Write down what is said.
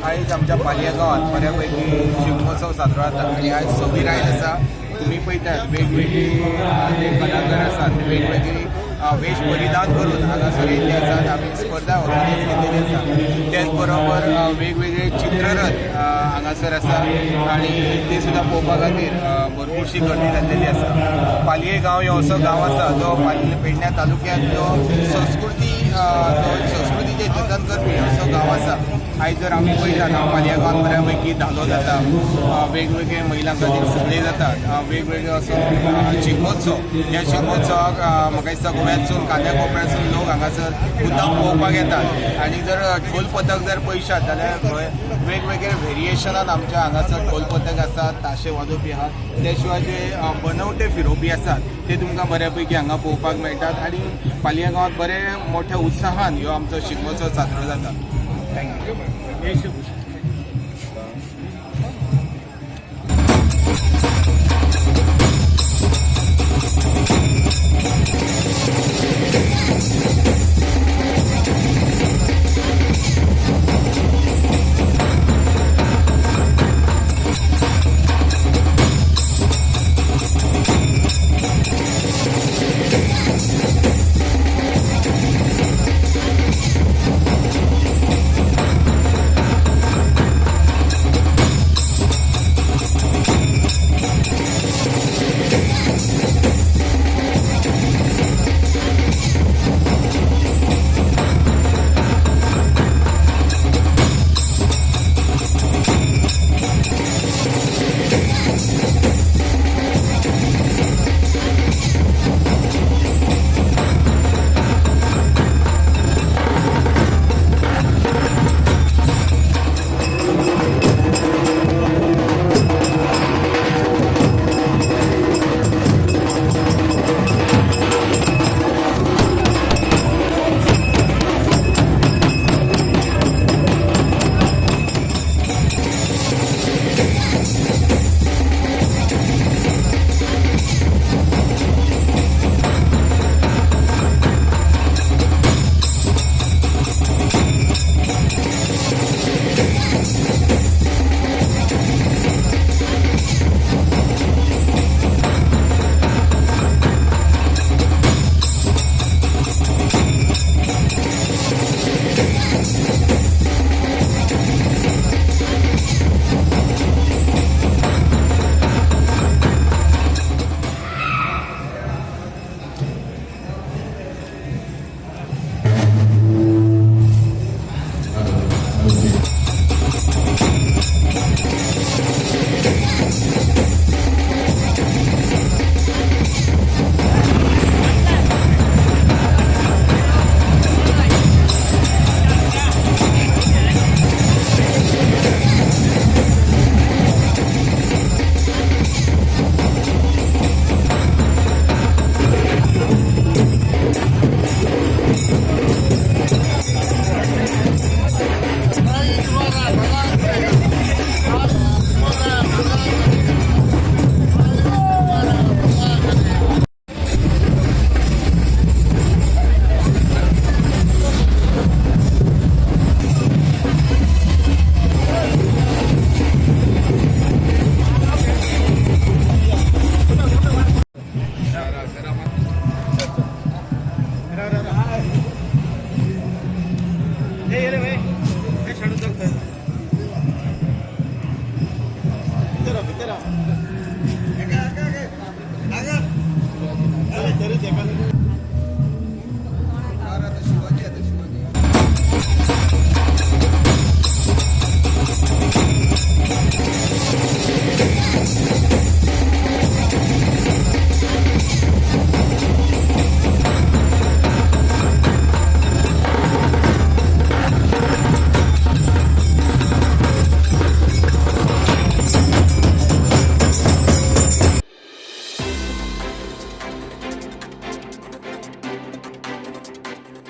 आयज आमच्या पालया गांवांत बऱ्या पैकी शिगमोत्सव साजरो जाता आनी आयज सवीर आयज आसा. तुमी पळयतात, वेगवेगळी जे कलाकार आसात ते वेगवेगळी वेश परिधान करून हांगासर येयल्ले आसात. आमी स्पर्धा ऑर्गनायज केल्लेली आसा. त्याच बरोबर वेगवेगळे चित्ररथ हांगासर आसा आनी ते सुद्दां पळोवपा खातीर भरपूरशी गर्दी जाल्लेली आसा. पालये गांव हो असो गांव आसा जो पेडण्या तालुक्यांत जो संस्कृती जो संस्कृतीचें जतन करपी असो गांव आसा. आयज जर आमी पळयतात, हांगा पालया गांवांत बऱ्या पैकी धालो जाता, वेगवेगळे महिलां खातीर फुगडी जातात, वेगवेगळे असो शिगमोत्सव. ह्या शिगमोत्सवाक म्हाका दिसता गोव्यांतसून, कांद्या कोपऱ्यासून लोक हांगासर मुद्दाम पळोवपाक येतात. आनी जर ढोल पथक जर पळयशात जाल्यार थंय वेगवेगळे व्हेरिएशनान आमच्या हांगासर ढोल पथक आसात, ताशे वाजोवपी आहात. त्या शिवाय जे बनवटे फिरोवपी आसात ते तुमकां बऱ्यापैकी हांगा पळोवपाक मेळटात. आनी पालया गांवांत बरे मोठ्या उत्साहान ह्यो आमचो शिगमोत्सव साजरो जाता. Thank you.